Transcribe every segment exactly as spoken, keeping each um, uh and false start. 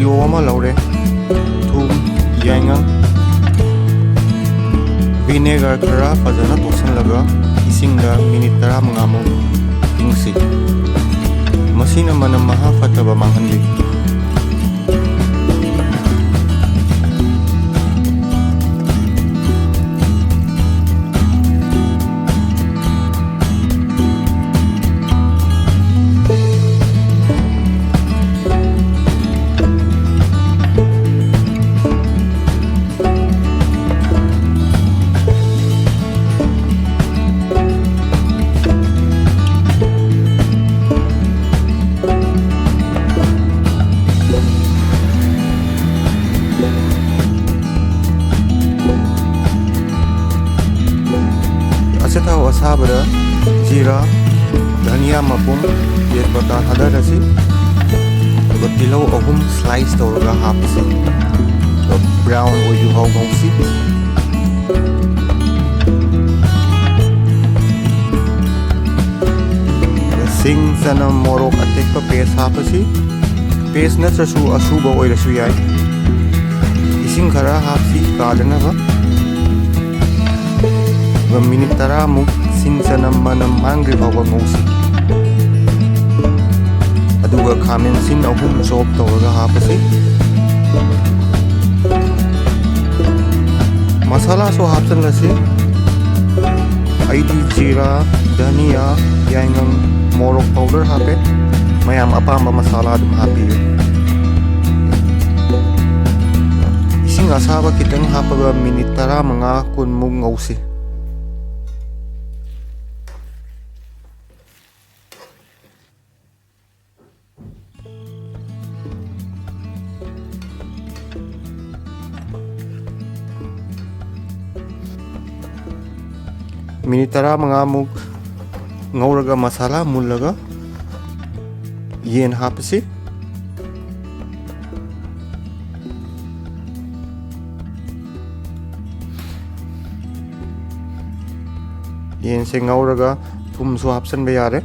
Kilo ꯑꯃ ꯂꯧꯔꯦ꯫ ꯊꯨꯝ, ꯌꯥꯏꯉꯪ, vinegar ꯈꯔ ꯐꯖꯅ ꯇꯣꯠꯁꯤꯜꯂꯒ ꯏꯁꯤꯡꯗ ꯃꯤꯅꯤꯠ ꯇꯔꯥꯃꯉꯥꯃꯨꯛ ꯇꯤꯡꯁꯤ꯫ ꯃꯁꯤꯅ ꯃꯅꯝ ꯃꯍꯥ ꯐꯠꯇꯕ ꯃꯥꯡꯍꯜꯂꯤ꯫ ꯑꯆꯥꯊꯥꯎ ꯑꯁꯥꯕꯗ ꯖꯤꯔꯥ, ꯙꯅꯤꯌꯥ ꯃꯄꯨꯝ, ꯇꯦꯖꯄꯇꯥ ꯊꯥꯗꯔꯁꯤ꯫ ꯑꯗꯨꯒ ꯇꯤꯜꯍꯧ ꯑꯍꯨꯝ slice ꯇꯧꯔꯒ ꯍꯥꯞꯄꯁꯤ꯫ ꯑꯗꯨꯒ brown ꯑꯣꯏꯗ꯭ꯔꯤꯐꯥꯎ ꯉꯧꯁꯤ꯫ ꯁꯤꯡ, ꯆꯅꯝ, ꯃꯣꯔꯣꯛ ꯑꯇꯦꯛꯄ paste ꯍꯥꯞꯄꯁꯤ꯫ Paste ꯅꯠꯇ꯭ꯔꯁꯨ ꯑꯁꯨꯕ ꯑꯣꯏꯔꯁꯨ ꯌꯥꯏ꯫ ꯏꯁꯤꯡ ꯈꯔ ꯍꯥꯞꯁꯤ ꯀꯥꯗꯅꯕ꯫ ꯑꯗꯨꯒ ꯃꯤꯅꯤꯠ ꯇꯔꯥꯃꯨꯛ ꯁꯤꯡ ꯆꯅꯝ ꯃꯅꯝ ꯃꯥꯡꯗ꯭ꯔꯤ ꯐꯥꯎꯕ ꯉꯧꯁꯤ꯫ ꯑꯗꯨꯒ ꯈꯥꯃꯦꯟ ꯑꯁꯤꯟ ꯑꯍꯨꯝ chop ꯇꯧꯔꯒ ꯍꯥꯞꯄꯁꯤ꯫ ꯃꯁꯥꯂꯥꯁꯨ ꯍꯥꯞꯆꯤꯜꯂꯁꯤ꯫ ꯑꯩꯗꯤ ꯖꯤꯔꯥ, ꯙꯅꯤꯌꯥ, ꯌꯥꯏꯉꯪ, ꯃꯣꯔꯣꯛ powder ꯍꯥꯞꯄꯦ꯫ ꯃꯌꯥꯝ ꯑꯄꯥꯝꯕ ꯃꯁꯥꯂꯥ ꯑꯗꯨꯝ ꯍꯥꯞꯄꯤꯌꯨ꯫ ꯏꯁꯤꯡ ꯑꯁꯥꯕ ꯈꯤꯇꯪ ꯍꯥꯞꯄꯒ ꯃꯤꯅꯤꯠ ꯇꯔꯥꯃꯉꯥ ꯀꯨꯟꯃꯨꯛ ꯉꯧꯁꯤ꯫ ꯃꯤꯅꯤꯠ ꯇꯔꯥꯃꯉꯥꯃꯨꯛ ꯉꯧꯔꯒ ꯃꯁꯥꯂꯥ ꯃꯨꯜꯂꯒ ꯌꯦꯟ ꯍꯥꯞꯄꯁꯤ꯫ ꯌꯦꯟꯁꯦ ꯉꯧꯔꯒ ꯊꯨꯝꯁꯨ ꯍꯥꯞꯆꯤꯟꯕ ꯌꯥꯔꯦ꯫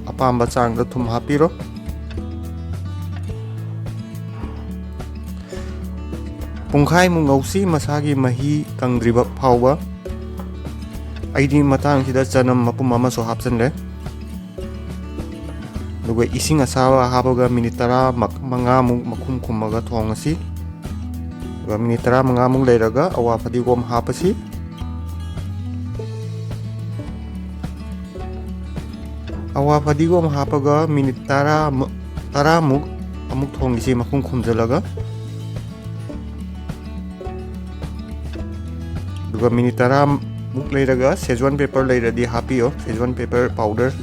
ꯑꯄꯥꯝꯕ ꯆꯥꯡꯗ ꯊꯨꯝ ꯍꯥꯞꯄꯤꯔꯣ꯫ ꯄꯨꯡꯈꯥꯏꯃꯨꯛ ꯉꯧꯁꯤ, ꯃꯁꯥꯒꯤ ꯃꯍꯤ ꯀꯪꯗ꯭ꯔꯤꯕ ꯐꯥꯎꯕ꯫ ꯑꯩꯗꯤ ꯃꯇꯥꯡꯁꯤꯗ ꯆꯅꯝ ꯃꯄꯨꯝ ꯑꯃꯁꯨ ꯍꯥꯞꯆꯤꯟꯂꯦ꯫ ꯑꯗꯨꯒ ꯏꯁꯤꯡ ꯑꯁꯥꯕ ꯍꯥꯞꯄꯒ ꯃꯤꯅꯤꯠ ꯇꯔꯥ ꯃꯉꯥꯃꯨꯛ ꯃꯈꯨꯝ ꯈꯨꯝꯃꯒ ꯊꯣꯡꯉꯁꯤ꯫ ꯑꯗꯨꯒ ꯃꯤꯅꯤꯠ ꯇꯔꯥꯃꯉꯥꯃꯨꯛ ꯂꯩꯔꯒ ꯑꯋꯥ ꯐꯗꯤꯒꯣꯝ ꯍꯥꯞꯄꯁꯤ꯫ ꯑꯋꯥ ꯐꯗꯤꯒꯣꯝ ꯍꯥꯞꯄꯒ ꯃꯤꯅꯤꯠ ꯇꯔꯥ, ꯇꯔꯥꯃꯨꯛ ꯑꯃꯨꯛ ꯊꯣꯡꯈꯤꯁꯤ ꯃꯈꯨꯝ ꯈꯨꯝꯖꯤꯜꯂꯒ꯫ ꯑꯗꯨꯒ ꯃꯤꯅꯤꯠ ꯇꯔꯥꯃꯨꯛ ꯂꯩꯔꯒ ꯁꯦꯖ꯭ꯋꯥꯟ ꯄꯦꯄꯔ ꯂꯩꯔꯗꯤ ꯍꯥꯞꯄꯤꯌꯣ, ꯁꯦꯖ꯭ꯋꯥꯟ ꯄꯦꯄꯔ ꯄꯥꯎꯗꯔ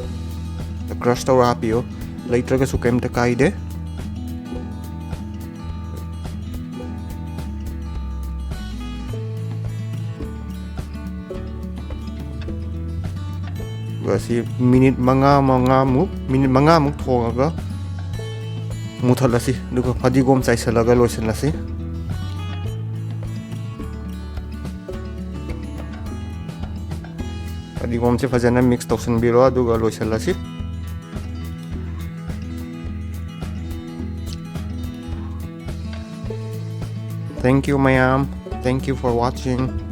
ꯀ꯭ꯔꯁ ꯇꯧꯔ ꯍꯥꯞꯄꯤꯌꯣ, ꯂꯩꯇ꯭ꯔꯒꯁꯨ ꯀꯩꯝꯇ ꯀꯥꯏꯗꯦ꯫ ꯑꯗꯨꯒ ꯁꯤ ꯃꯤꯅꯤꯠ ꯃꯉꯥ, ꯃꯉꯥꯃꯨꯛ, ꯃꯤꯅꯤꯠ ꯃꯉꯥꯃꯨꯛ ꯊꯣꯡꯉꯒ ꯃꯨꯊꯠꯂꯁꯤ, ꯑꯗꯨꯒ ꯐꯗꯤꯒꯣꯝ ꯆꯥꯏꯁꯤꯜꯂꯒ ꯂꯣꯏꯁꯤꯜꯂꯁꯤ꯫ ꯐꯗꯤꯒꯣꯝꯁꯦ ꯐꯖꯅ ꯃꯤꯛꯁ ꯇꯧꯁꯤꯟꯕꯤꯔꯣ, ꯑꯗꯨꯒ ꯂꯣꯏꯁꯤꯜꯂꯁꯤ꯫ Thank you ꯃꯌꯥꯝ, thank you for watching꯫